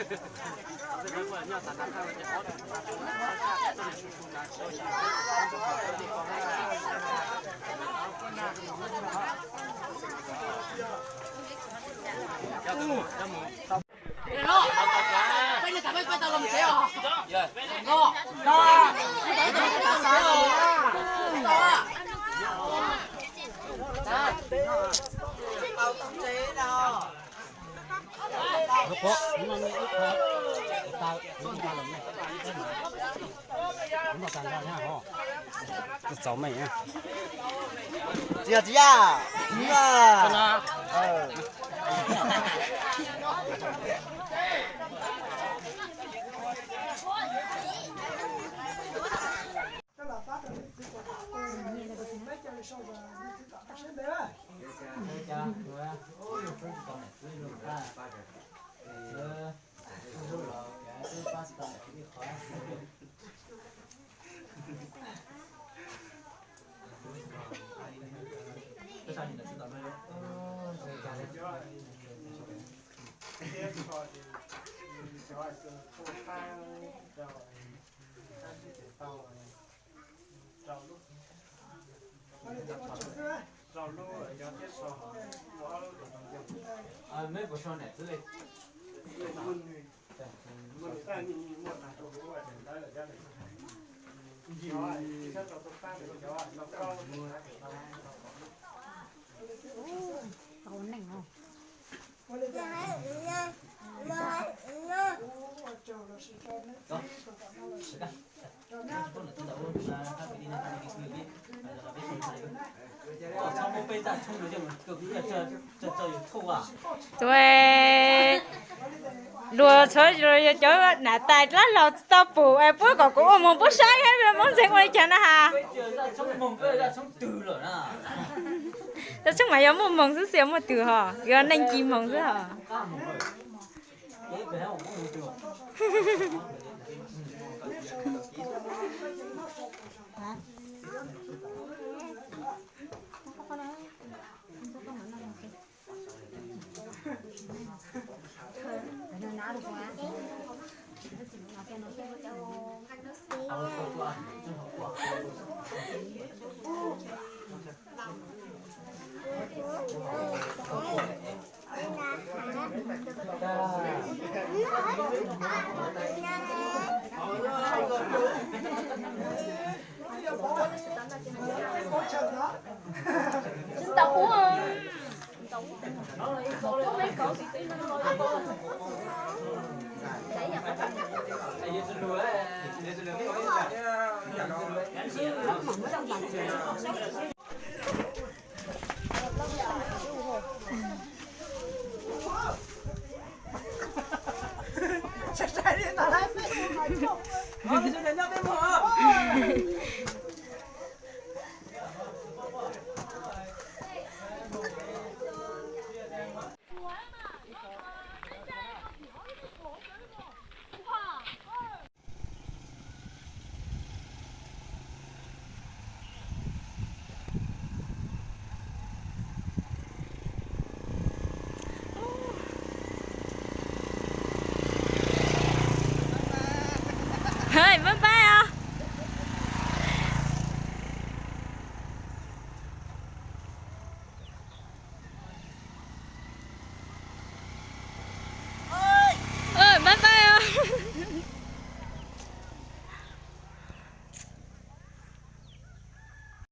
Txiv yog txiv yam. Tus luag txhua yog cov nam tais dab laug tsis tau pum es puab kom kuv ua moog puab saib hab Moob Ntxeeg ua li cas na has. Tab tshoob mas yuav muaj moog xwb xwb, yuav muaj twg ho, yuav neej ci moog xwb ho.